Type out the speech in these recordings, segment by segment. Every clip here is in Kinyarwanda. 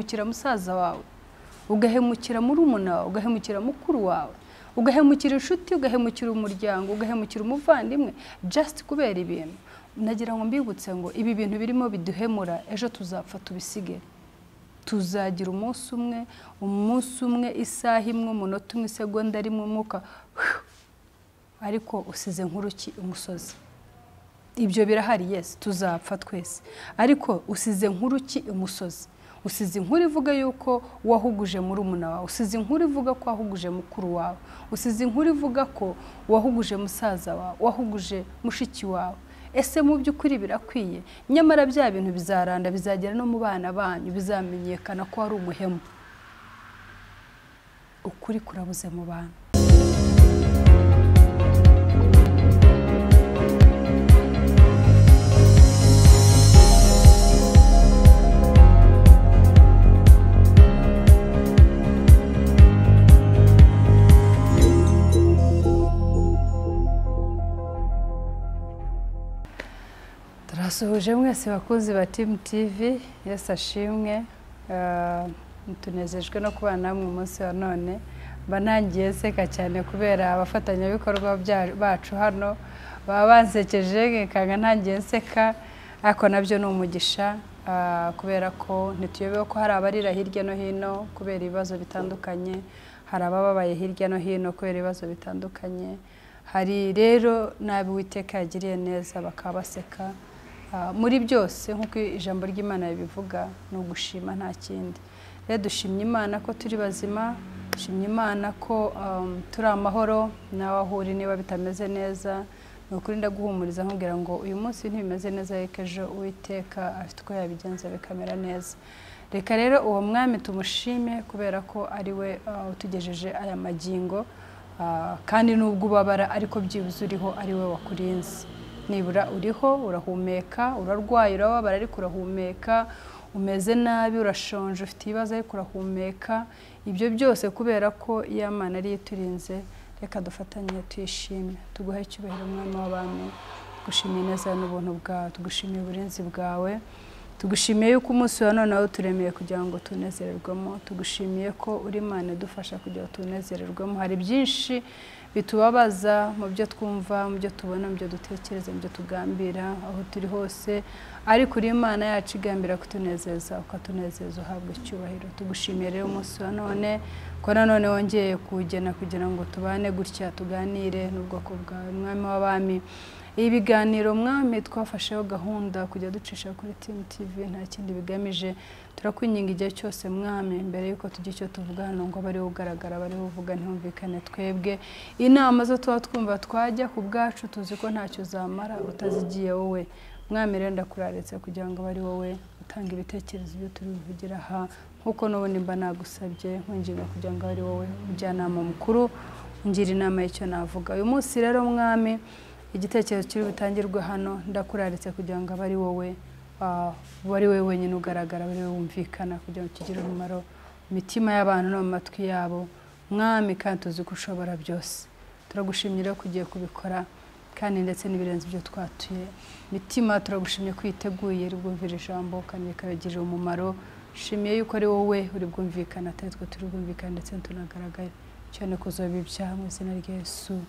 Ugahemukira musaza wawe, ugahemukira murumuna wawe, ugahemukira mukuru wawe, ugahemukira inshuti, ugahemukira umuryango, ugahemukira umuvandimwe, just kubera ibintu. Nagira ngo mbibutse ngo ibi bintu birimo biduhemura, ejo tuzapfa tubisige. Tuzagira umunsi umwe, isaha imwe, umunota umwe, isegonda rimwe, umwuka, ariko usize nkuruki umusozi. Ibyo birahari, yes, tuzapfa twese, ariko usize nkuruki umusozi. Usize inkuru ivuga yuko wahuguje murumuna wawe, usize inkuru ivuga ko wahuguje mukuru wawe, usize inkuru ivuga ko wahuguje musaza wawe, wahuguje mushiki wawe. Ese mu by'ukuri birakwiye? Nyamara bya bintu bizaranda, bizagera no mu bana banyu, bizamenyekana ko ari umuhemu. Ukuri kurabuze mu bantu. Turasuhuje mwese bakunzi ba Team TV, Yesu ashimwe. Tunezejwe no kubana namwe umunsi wa none. Mba ntangiye nseka cyane kubera abafatanyabikorwa bacu hano baba bansekeje, nkanga ntangiye nseka, ariko nabyo ni umugisha, kubera ko ntituyobewe ko hari abarira hirya no hino kubera ibibazo bitandukanye, hari abababaye hirya no hino kubera ibibazo bitandukanye, hari rero n'abo Uwiteka yagiriye neza bakaba baseka. Muri byose nk'uko ijambo ry'Imana ribivuga, ni ugushima nta kindi. Rero dushimye Imana ko turi bazima, dushimye Imana ko turi amahoro, nawe aho uri niba bitameze neza, ni ukuri ndaguhumuriza nkubwira ngo uyu munsi ntibimeze neza, ariko ejo Uwiteka afite uko yabigenza bikamera neza. Reka rero uwo mwami tumushime kubera ko ari we utugejeje aya magingo, kandi nubwo ubabara ariko byibuze uriho, ari we wakurinze. Nibura uriho, urahumeka, urarwaye, urababara ariko urahumeka, umeze nabi, urashonje, ufite ibibazo ariko urahumeka. Ibyo byose kubera ko iya Mana ari iturinze. Reka dufatanye tuyishime, tuguhe icyubahiro Mwami w'abami, tugushimiye neza n'ubuntu bwawe, tugushimiye uburinzi bwawe, tugushimiye yuko umunsi wa none uturemeye kugira ngo tunezererwemo, tugushimiye ko uri Imana idufasha kugira ngo tunezererwemo. Hari byinshi bitubabaza mu byo twumva, mu byo tubona, mu byo dutekereza, mu byo tugambira, aho turi hose, ariko uri Imana yacu igambira kutunezeza, ukatunezeza, uhabwa icyubahiro. Tugushimiye rero umunsi wa none ko nanone wongeye kuwugena kugira ngo tubane gutya, tuganire n'ubwoko bwawe Mwami w'abami. Ibi biganiro Mwami twafasheho gahunda kujya ducisha kuri Team TV, nta kindi bigamije. Turakwinginga igihe cyose Mwami, mbere yuko tujya icyo tuvuga hano ngo bari ugaragara, bari uvuga ntihumvikane twebwe. Inama zo tuba twumva twajya ku bwacu tuzi ko ntacyo zamara utazigiye wowe. Mwami rero ndakuraritse kugira ngo bari wowe utanga ibitekerezo byo turi buvugira aha, nkuko n'ubundi mba nagusabye nkwinginga kugira ngo ari wowe umujyanama mukuru ungira inama y'icyo navuga. Uyu munsi rero Mwami, igitekerezo kiri butangirwe hano ndakuraritse kugira ngo abe ari wowe, ari wowe wenyine ugaragara, ari wowe wumvikana, kugira ngo kigire umumaro mu mitima y'abantu no mu matwi yabo. Mwami, kandi tuzi ko ushobora byose, turagushimira ko ugiye kubikora, kandi ndetse n'ibirenze ibyo twatuye mitima. Turagushimye ko witeguye rwumvira ijambo kandi bikabagirira umumaro. Shimiye yuko ari wowe uri bwumvikana, atari twe turi bwumvikana, ndetse tunagaragara cyane kuzobibya mu izina rya Yesu,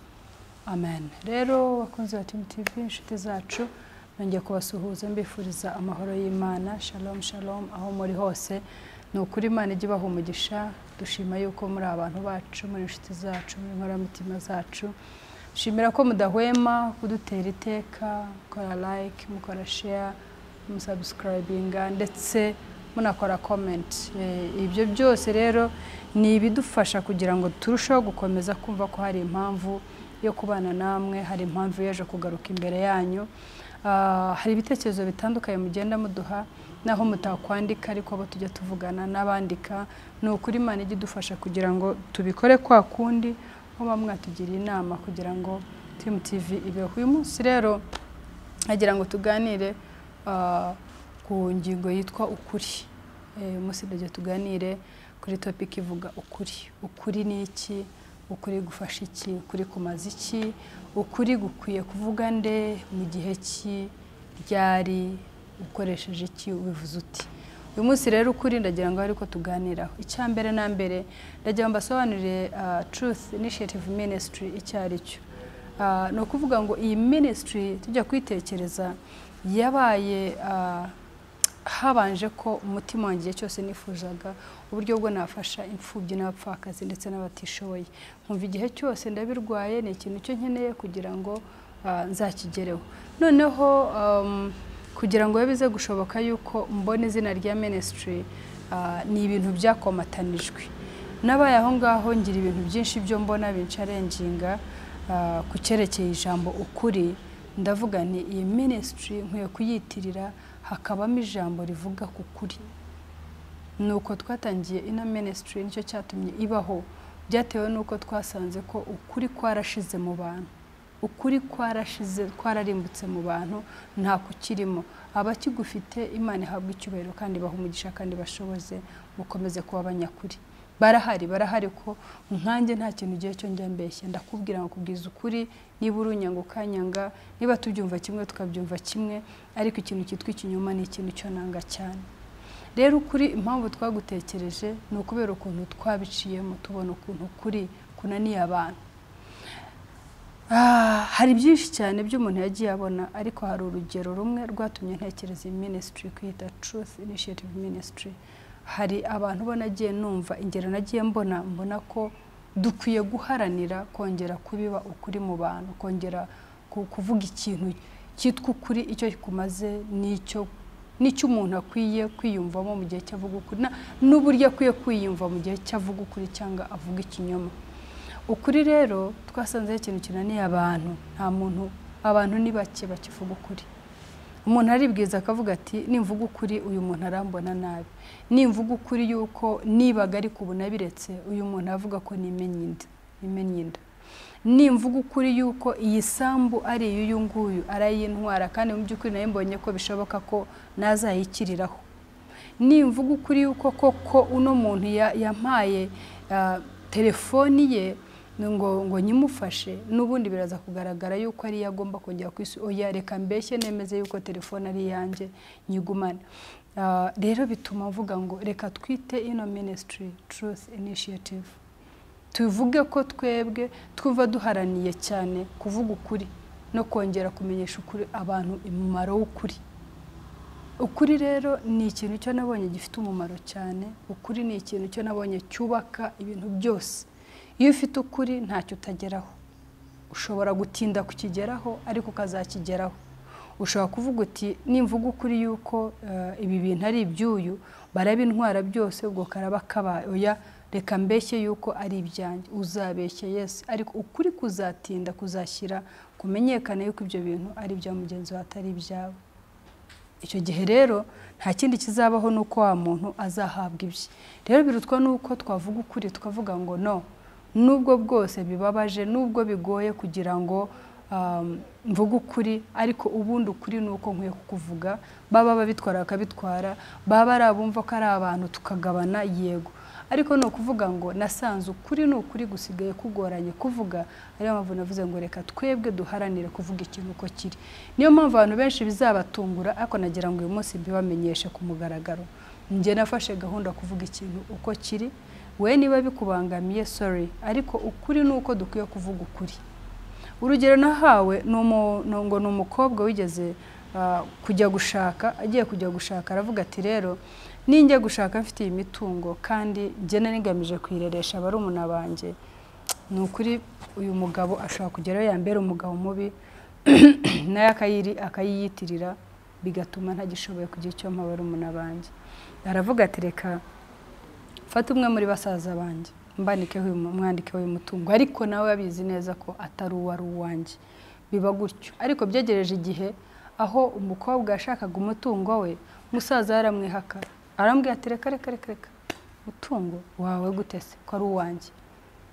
amen. Rero bakunzi ba Team TV, inshuti zacu, nongeye kubasuhuza mbifuriza amahoro y'Imana. Shalom shalom aho muri hose. Ni ukuri Imana ijye ibaha umugisha. Dushima yuko muri abantu bacu, muri inshuti zacu, muri inkoramutima zacu. Shimira ko mudahwema kudutera iteka, mukora like, mukora share, musubscribinga, ndetse munakora comment. Ibyo byose rero ni ibidufasha kugira ngo turusheho gukomeza kumva ko hari impamvu yo kubana namwe, hari impamvu y'ejo kugaruka imbere yanyu. Hari ibitekerezo bitandukanye mugenda muduha, naho mutakwandika ariko abo tujya tuvugana n'abandika. Ni ukuri Imana ijye idufasha kugira ngo tubikore kwa kundi muba mwatugiriye inama kugira ngo Team TV ibeho. Uyu munsi rero agira ngo tuganire ku ngingo yitwa ukuri. Uyu munsi ndagira tuganire kuri topic ivuga ukuri. Ukuri ni iki? Ukuri gufasha iki? Ukuri kumaza iki? Ukuri gukwiye kuvuga nde? Mu gihe ki? Ryari? Ukoresheje iki? Ubivuze uti? Uyu munsi rero ukuri ndagira ngo ariko tuganiraho. Icya mbere na mbere ndagira ngo mbasobanurire Truth Initiative Ministry icyo ari cyo. Ni ukuvuga ngo iyi ministry tujya kwitekereza yabaye habanje ko umutima wanjye cyose nifuzaga uburyo bwo nafasha imfubyi n'abapfakazi ndetse n'abatishoboye. Nkumva igihe cyose ndabirwaye ni ikintu cyo nkeneye kugira ngo nzakigereho. Noneho kugira ngo bize gushoboka yuko mbona izina rya ministry, ni ibintu byakomatanijwe. Nabaye aho ngaho ngira ibintu byinshi byo mbona bincarenginga ku cyerekeye ijambo ukuri. Ndavuga nti iyi ministry nkwiye kuyitirira hakabamo ijambo rivuga ku kuri. Nuko twatangiye ino ministry, nicyo cyatumye ibaho. Byatewe nuko twasanze ko ukuri kwarashize mu bantu, ukuri kwarashize, kwararimbutse mu bantu, nta kukirimo. Abakigufite Imana ihabwa icyubahiro kandi baha umugisha kandi bashoboze mukomeze kuba abanyakuri. Barahari, barahari ko nkanjye nta kintu gihe cyo njya mbeshya, ndakubwira ngo kubwiza ukuri, niba urunyanga ukanyanga, niba tubyumva kimwe tukabyumva kimwe, ariko ikintu cyitwa ikinyoma ni ikintu cyo nanga cyane. Rero ukuri impamvu twagutekereje ni ukubera ukuntu twabiciyemo, tubona ukuntu ukuri kunaniye abantu. Hari byinshi cyane by'umuntu yagiye abona, ariko hari urugero rumwe rwatumye ntekereza iyi ministry kwita Truth Initiative Ministry. Hari abantu bo nagiye numva ingero nagiye mbona ko dukwiye guharanira kongera kubiba ukuri mu bantu, kongera kuvuga ikintu cyitwa ukuri, icyo kumaze n'icyo umuntu akwiye kwiyumvamo mu gihe cyavuga ukuri, n'uburyo akwiye kwiyumva mu gihe cyavuga ukuri cyangwa avuga ikinyoma. Ukuri rero twasanze ikintu kinaniye abantu, nta muntu, abantu ni bake bakivuga ukuri. Umuntu aribwiza akavuga ati nimvuga ukuri uyu muntu arambona nabi, nimvuga ukuri yuko nibaga ariko ubu nabiretse uyu muntu avuga ko nimenye inda, nimvuga ukuri yuko iyi sambu ari iy'uyu nguyu arayintwara kandi mu by'ukuri nayo mbonye ko bishoboka ko nazayikiriraho, nimvuga ukuri yuko koko uno muntu yampaye telefoni ye ngo nyimufashe, n'ubundi biraza kugaragara yuko ari yagomba kongera kwisi, oya reka mbeshye nemeze yuko telefone ari yanjye nyigumane. Rero bituma mvuga ngo reka twite ino ministry Truth Initiative, tuvuge ko twebwe twumva duharaniye cyane kuvuga ukuri no kongera kumenyesha ukuri abantu umumaro w'ukuri. Ukuri rero ni ikintu cyo nabonye gifite umumaro cyane, ukuri ni ikintu cyo nabonye cyubaka ibintu byose. Iyo ufite ukuri ntacyo utageraho, ushobora gutinda kukigeraho ariko ukazakigeraho. Ushobora kuvuga uti nimvuga ukuri yuko ibi bintu ari iby'uyu barabintwara byose ubwo karaba kabaye, oya reka mbeshye yuko ari ibyanjye, uzabeshye Yesu, ariko ukuri kuzatinda kuzashyira kumenyekana yuko ibyo bintu ari ibya mugenzi wawe atari ibyawe. Icyo gihe rero nta kindi kizabaho nuko wa muntu azahabwa ibye. Rero birutwa nuko twavuga ukuri tukavuga ngo no, nubwo bwose bibabaje, nubwo bigoye kugira ngo mvuge ukuri, ariko ubundi ukuri nuko nkwiye kukuvuga. Baba babitwara bakabitwara, baba ari abumva ko ari abantu tukagabana, yego, ariko ni ukuvuga ngo nasanze ukuri ni ukuri gusigaye kugoranye kuvuga. Ariyo mpamvu navuze ngo reka twebwe duharanire kuvuga ikintu uko kiri. Niyo mpamvu abantu benshi bizabatungura, ariko nagira ngo uyu munsi mbibamenyeshe ku mugaragaro. Njye nafashe gahunda kuvuga ikintu uko kiri, we niba bikubangamiye sorry, ariko ukuri ni uko dukwiye kuvuga ukuri. Urugero nahawe ngo ni umukobwa wigeze kujya gushaka, agiye kujya gushaka aravuga ati rero ninjya gushaka mfite iyi mitungo kandi njye nanigamije kuyireresha barumuna banjye, ni ukuri uyu mugabo ashobora kugerayo yambera umugabo mubi naye akayiyitirira bigatuma ntagishoboye kugira icyo mpa barumuna banjye. Aravuga ati reka mfate umwe muri basaza banjye mwandikeho uyu mutungo, ariko nawe abizi neza ko atari uwari uwanjye. Biba gutyo, ariko byegereje igihe aho umukobwa yashakaga umutungo we, musaza yaramwihakana arambwira ati reka reka reka reka, umutungo wawe gute se ko ari uwanjye,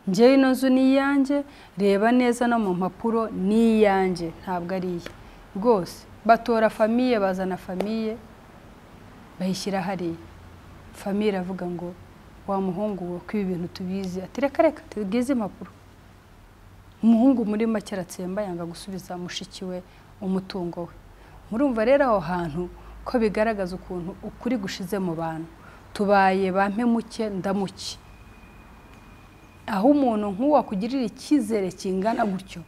njyewe ino nzu ni iyanjye, reba neza no mu mpapuro ni iyanjye ntabwo ari iye rwose. Batora famiye, bazana famiye bayishyira hariya. Famiye iravuga ngo wa muhungu we ko ibi bintu tubizi, ati reka reka tubwize impapuro. Umuhungu muri make aratsemba yanga gusubiza mushiki we umutungo we. Murumva rero aho hantu Ko bigaragaza ukuntu ukuri gushize mu bantu. Tubaye ba mpemuke ndamuke. Aho umuntu nk'uwo akugirira icyizere kingana gutyo,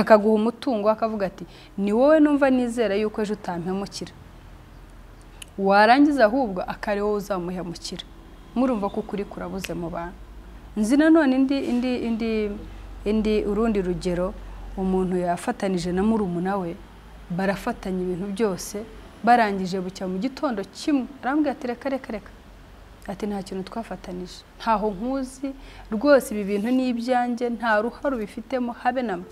akaguha umutungo akavuga ati ni wowe numva nizera yuko ejo utampemukira, warangiza ahubwo akari wowe uzamuhemukira. Murumva ko ukuri kurabuze mu bantu. Nzi nanone indi indi indi indi urundi rugero, umuntu yafatanije na murumuna we, barafatanya ibintu byose, barangije bucya mu gitondo kimwe arambwira ati reka reka reka, ati nta kintu twafatanije, ntaho nkuzi rwose, ibi bintu ni ibyanjye, nta ruhare ubifitemo habe na mba.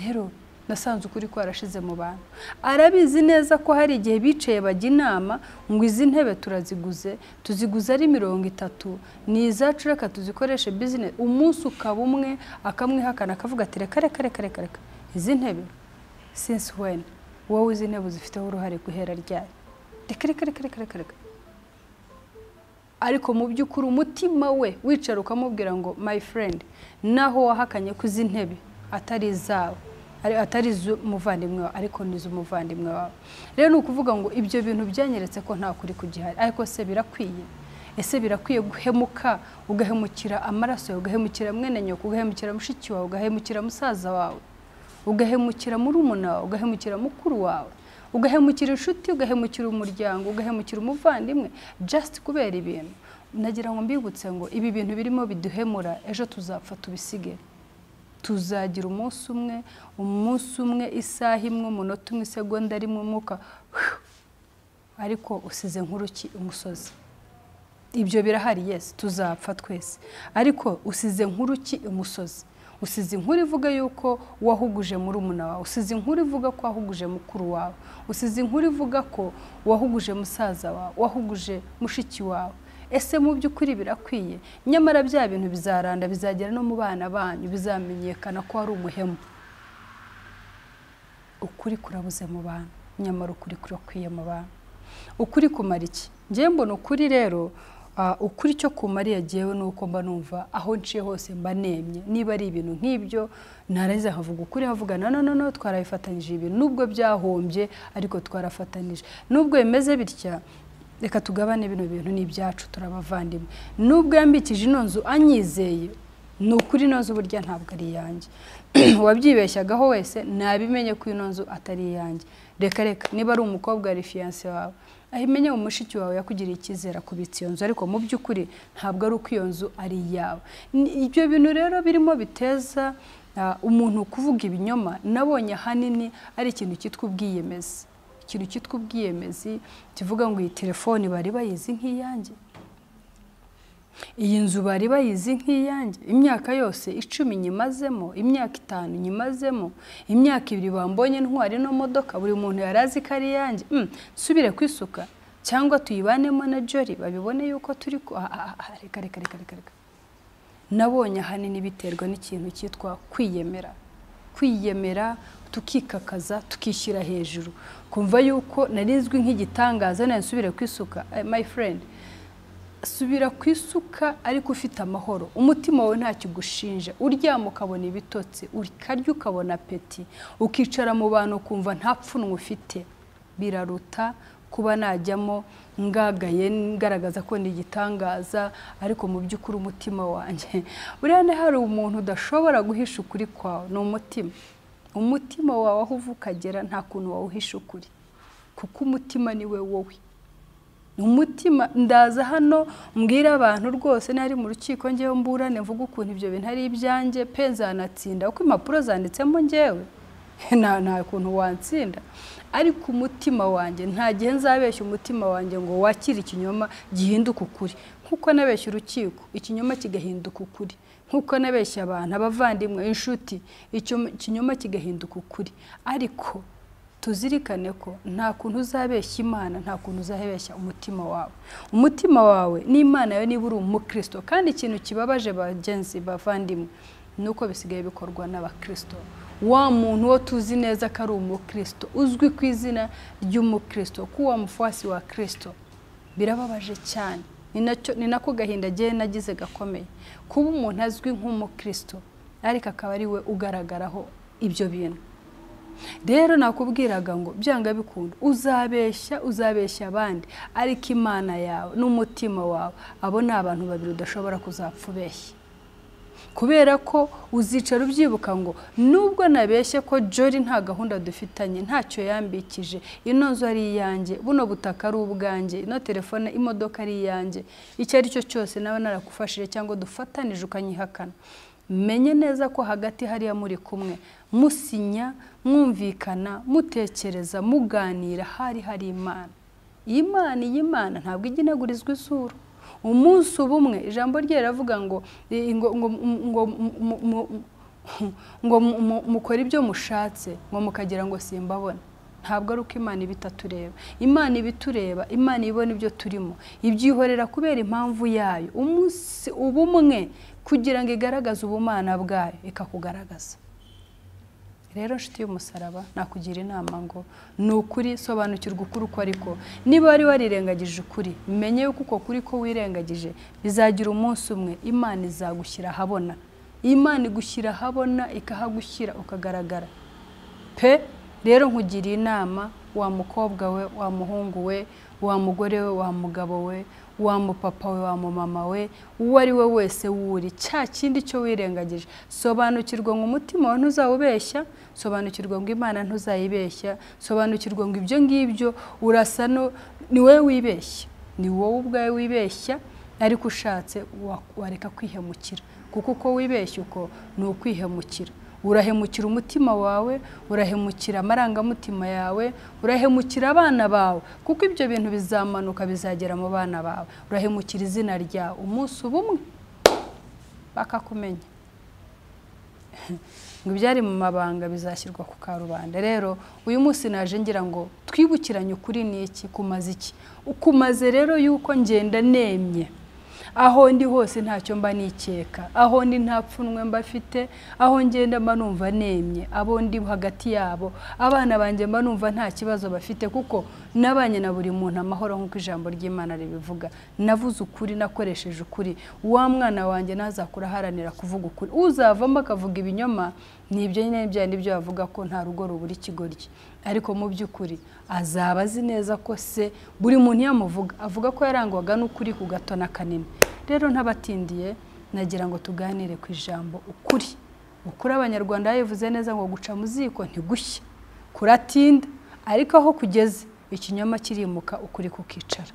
Rero nasanze ukuri kwarashize mu bantu. Arabizi neza ko hari igihe bicaye bajya inama ngo izi ntebe turaziguze, tuziguze ari 30, ni izacu reka tuzikoreshe business. Umunsi ukaba umwe akamwihakana akavuga ati reka reka reka reka reka, izi ntebe since when, wowe izi ntebe uzifiteho uruhare guhera ryari? Reka reka reka reka reka reka. Ariko mu by'ukuri umutima we wicara ukamubwira ngo my friend, naho wahakanye ko izi ntebe atari izawe, atari iz'umuvandimwe wawe, ariko ni iz'umuvandimwe wawe. Rero ni ukuvuga ngo ibyo bintu byanyeretse ko nta kuri kugihari. Ariko se birakwiye? Ese birakwiye guhemuka, ugahemukira amaraso yawe, ugahemukira mwene nyoko, ugahemukira mushiki wawe, ugahemukira musaza wawe, ugahemukira murumuna wawe, ugahemukira mukuru wawe, ugahemukira inshuti, ugahemukira umuryango, ugahemukira umuvandimwe, just kubera ibintu? Nagira ngo mbibutse ngo ibi bintu birimo biduhemura, ejo tuzapfa tubisige. Tuzagira umunsi umwe, umunsi umwe, isaha imwe, umunota umwe, isegonda rimwe, umwuka, ariko usize nkuruki umusozi. Ibyo birahari, yes, tuzapfa twese, ariko usize nkuruki umusozi. Usize inkuru ivuga yuko wahuguje murumuna wawe, usize inkuru ivuga ko wahuguje mukuru wawe, usize inkuru ivuga ko wahuguje musaza wawe, wahuguje mushiki wawe. Ese mu by'ukuri birakwiye? Nyamara bya bintu bizaranda, bizagera no mu bana banyu, bizamenyekana ko ari umuhemu. Ukuri kurabuze mu bantu, nyamara ukuri kurakwiye mu bantu. Ukuri kumara iki? Njye mbona ukuri rero, ukuri cyo kumariye jewe nuko mba numva aho nciye hose mba nemye. Niba ari ibintu nk'ibyo narangiza nkavuga ukuri, nkavuga no no no, twarabifatanyije ibintu, nubwo byahombye ariko twarafatanije, nubwo bimeze bitya reka tugabane bino bintu ni ibyacu, turabavandimwe. Nubwo yambikije ino nzu anyizeye, ni ukuri ino nzu burya ntabwo ari iyanjye. Uwabyibeshyagaho wese nabimenye ko ino nzu atari iyanjye. Reka reka, niba ari umukobwa ari fiancé wawe, ahimenye umushiki wawe yakugiriye icyizere akubitse iyo nzu, ariko mu by'ukuri ntabwo ari uko iyo nzu ari iyawe. Ibyo bintu rero birimo biteza umuntu kuvuga ibinyoma, nabonye ahanini ari ikintu cyitwa ubwiyemezi. Ikintu cyitwa ubwiyemezi kivuga ngo iyi telefone bari bayizi nk'iyanjye, iyi nzu bari bayizi nk'iyanjye, imyaka yose 10 nyimazemo, imyaka 5 nyimazemo, imyaka 2 bambonye ntwari no modoka, buri muntu yarazi ko ari iyanjye. Nsubire kwisuka cyangwa tuyibanemo na Jolly babibone yuko turi reka reka reka reka. Nabonye ahanini biterwa n'ikintu cyitwa kwiyemera. Kwiyemera, tukikakaza, tukishyira hejuru, kumva yuko narizwi nk'igitangaza, nsubire kwisuka. My friend, subira kwisuka ariko ufite amahoro, umutima wawe ntakigushinja, uryama ukabona ibitotsi, ukarya ukabona apeti, ukicara mu bantu ukumva nta pfunwe ufite. Biraruta kuba najyamo ngagaye ngaragaza ko ndi igitangaza, ariko mu by'ukuri umutima wanjye, buriya hari umuntu udashobora guhisha ukuri kwawe, ni umutima. Umutima wawe aho uva ukagera nta kuntu wawuhisha ukuri, kuko umutima ni we wowe. Umutima, ndaza hano mbwira abantu rwose nari mu rukiko ngewe mburane mvuga ukuntu ibyo bintu ari ibyanjye pe, nzanatsinda uko impapuro zanditsemo ngewe nta kuntu wantsinda, ariko umutima wanjye nta gihe nzabeshya umutima wanjye ngo wakire ikinyoma gihinduka ukuri. Nkuko nabeshya urukiko ikinyoma kigahinduka ukuri, nkuko nabeshya abantu, abavandimwe, inshuti, ikinyoma kigahinduka ukuri. Ariko tuzirikane ko nta kuntu uzabeshya Imana, nta kuntu uzabeshya umutima wawe. Umutima wawe n'Imana yawe niba uri umukristo. Kandi ikintu kibabaje bagenzi bavandimwe nuko bisigaye bikorwa n'abakristo. Wa muntu wo tuzi neza ko ari umukristo, uzwi ku izina ry'umukristo, kuwa mufuasi wa Kristo, birababaje cyane. Ni nako gahinda agiye nagize gakomeye, kuba umuntu azwi nk'umukristo ariko akaba ari we ugaragaraho ibyo bintu. Rero nakubwiraga ngo byanga bikunda uzabeshya, uzabeshya abandi, ariko Imana yawe n'umutima wawe abo ni abantu babiri udashobora kuzapfa ubeshya. Kubera ko uzicara ubyibuka ngo nubwo nabeshye ko Jolly nta gahunda dufitanye, ntacyo yambikije, ino nzu ari iyanjye, buno butaka ari ubwanjye, ino telefone, imodoka ari iyanjye, icyo ari cyo cyose nawe narakufashije cyangwa dufatanije ukanyihakana, menye neza ko hagati hariya muri kumwe musinya, mwumvikana, mutekereza, muganira, hari hari Imana. Imana iyi Imana ntabwo ijya inagurizwa izuru. Umunsi ubumwe ijambo rye riravuga ngo ngo mukora ibyo mushatse ngo mukagira ngo simbabona. Ntabwo ari uko Imana ibitatureba. Imana ibitureba, Imana ibona ibyo turimo, ibyihorera kubera impamvu yayo. Umunsi ubumwe kugira ngo igaragaze ubumana bwayo, ikakugaragaza. Rero nshuti y'umusaraba, nakugira inama ngo ni ukuri, sobanukirwa ukuri uko ariko. Niba wari warirengagije ukuri, menye yuko uko kuri ko wirengagije bizagira umunsi umwe Imana izagushyira ahabona. Imana igushyira ahabona, ikahagushyira ukagaragara pe. Rero nkugira inama, wa mukobwa we, wa muhungu we, wa mugore we, wa mugabo we, wa mupapa we, wa mumama we, uwo ari we wese wuri cya kindi cyo wirengagije, sobanukirwa ngo umutima wawe ntuzawubeshya, sobanukirwa ngo Imana ntuzayibeshya, sobanukirwa ngo ibyo ngibyo urasa no ni wowe wibeshya, ni wowe ubwawe wibeshya, ariko ushatse wareka kwihemukira, kuko uko wibeshya uko ni ukwihemukira. Urahemukira umutima wawe, urahemukira amarangamutima yawe, urahemukira abana bawe, kuko ibyo bintu bizamanuka bizagera mu bana bawe. Urahemukira izina ryawe, umunsi ubumwe bakakumenya. Ngo ibyari mu mabanga bizashyirwa ku karubanda. Rero uyu munsi naje ngira ngo twibukiranye ukuri ni iki, kumaze iki. Ukumaze rero yuko ngenda nemye, aho ndi hose ntacyo mba nikeka, aho ndi nta pfunwe mba mfite, aho ngenda mba numva nemye, abo ndi hagati yabo, abana banjye mba numva nta kibazo bafite, kuko nabanye na buri muntu amahoro nk'uko ijambo ry'Imana ribivuga. Navuze ukuri, nakoresheje ukuri. Wa mwana wanjye ntazakura aharanira kuvuga ukuri, uzavamo akavuga ibinyoma, ni ibyo nyine bya nibyo bavuga ko nta rugo rubura ikigoryi, ariko mu by'ukuri azaba azi neza ko se buri muntu yamuvuga avuga ko yarangwaga n'ukuri ku gato na kanini. Rero ntabatindiye, nagira ngo tuganire ku ijambo ukuri. Ukuri Abanyarwanda babivuze neza ngo guca mu ziko ntigushye, kuratinda, ariko aho kugeze ikinyoma kirimuka, ukuri kukicara.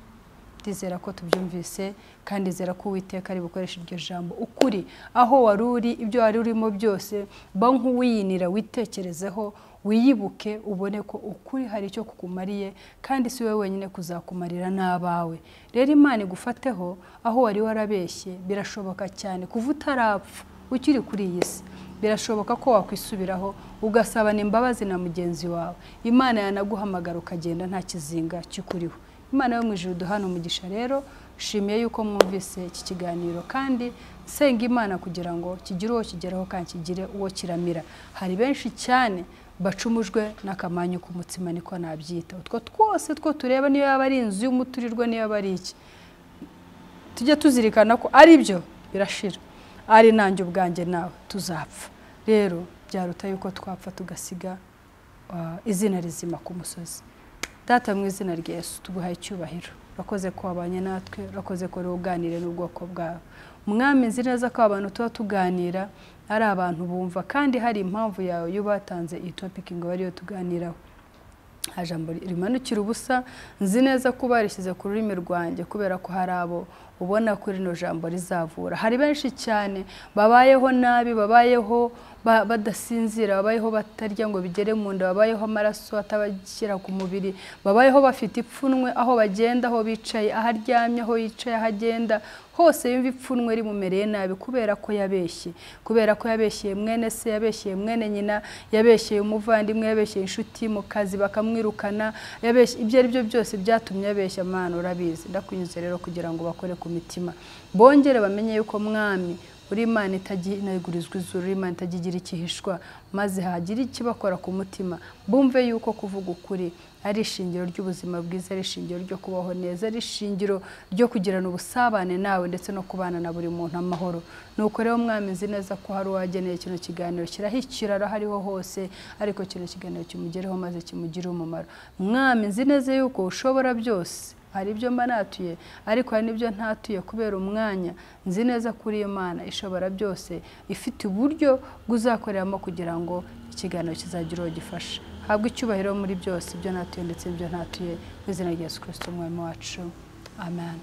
Ndizera ko tubyumvise, kandi ndizera ko Uwiteka ari bukoresha iryo jambo ukuri. Aho wari uri, ibyo wari urimo byose, ba nk'uwiyinira, witekerezeho, wiyibuke, ubone ko ukuri hari icyo kukumariye, kandi si wowe wenyine kuzakumarira n'abawe. Rero Imana igufateho aho wari warabeshye. Birashoboka cyane kuva utarapfa ukiri kuri iyi si, birashoboka ko wakwisubiraho ugasabana imbabazi na mugenzi wawe. Imana yanaguhamagara ukagenda nta kizinga kikuriho. Imana yo mu ijuru duhana umugisha. Rero nshimiye yuko mwumvise iki kiganiro, kandi nsenga Imana kugira ngo kigire uwo kigeraho kandi kigire uwo kiramira. Hari benshi cyane bacumujwe n'akamanyu k'umutsima, niko nabyita. Utwo twose two tureba, niyo yaba ari inzu y'umuturirwa, niyo yaba ari iki, tujye tuzirikana ko ari byo birashira, ari nanjye ubwanjye nawe tuzapfa. Rero byaruta yuko twapfa tugasiga izina rizima ku musozi. Data mu izina rya Yesu tuguhaye icyubahiro, urakoze ko wabanye natwe, urakoze ko uganire n'ubwoko bwawe. Mwami, nzi neza ko abantu tuba tuganira ari abantu bumva, kandi hari impamvu yawe iyo batanze iyi topic ngo bariyo tuganiraho. Nta jambo rimanukira ubusa, nzi neza ko barishyize ku rurimi rwanjye kubera ko hari abo ubona ko rino jambo rizavura. Hari benshi cyane babayeho nabi, babayeho badasinzira, babayeho batarya ngo bigere mu nda, babayeho amaraso atabashyira ku mubiri, babayeho bafite ipfunwe aho bagenda, aho bicaye, aho aryamye, aho yicaye, aho agenda hose yumva ipfunwe rimumereye nabi kubera ko yabeshye, kubera ko yabeshyeye mwene se, yabeshyeye mwene nyina, yabeshyeye umuvandimwe, yabeshyeye inshuti mu kazi bakamwirukana, yabeshye ibyo ari byo byose byatumye abeshya. Mana urabizi, ndakunyuze rero kugira ngo bakore ku mitima, bongere bamenye yuko Mwami Uri Imana itaginegurizwa izuru, uri Imana itagigira ikihishwa, maze hagira ikibakora ku mutima, bumve yuko kuvuga ukuri ari ishingiro ry'ubuzima bwiza, ari ishingiro ryo kubaho neza, ari ishingiro ryo kugirana ubusabane nawe ndetse no kubana na buri muntu amahoro. Nuko rero Mwami, nzi neza ko hari uwageneye kino kiganiro, shyiraho ikiraro aho ariho hose, ariko kino kiganiro kimugereho maze kimugire umumaro. Mwami, nzi neza yuko ushobora byose, hari ibyo mba natuye ariko hari n'ibyo ntatuye kubera umwanya. Nzi neza kuri iyo Mana ishobora byose, ifite uburyo bw'uzakoreramo kugira ngo ikiganiro kizagira uwo gifasha. Habwa icyubahiro muri byose, ibyo natuye ndetse n'ibyo ntatuye, mu izina rya Yesu Kristo Umwami wacu, amen.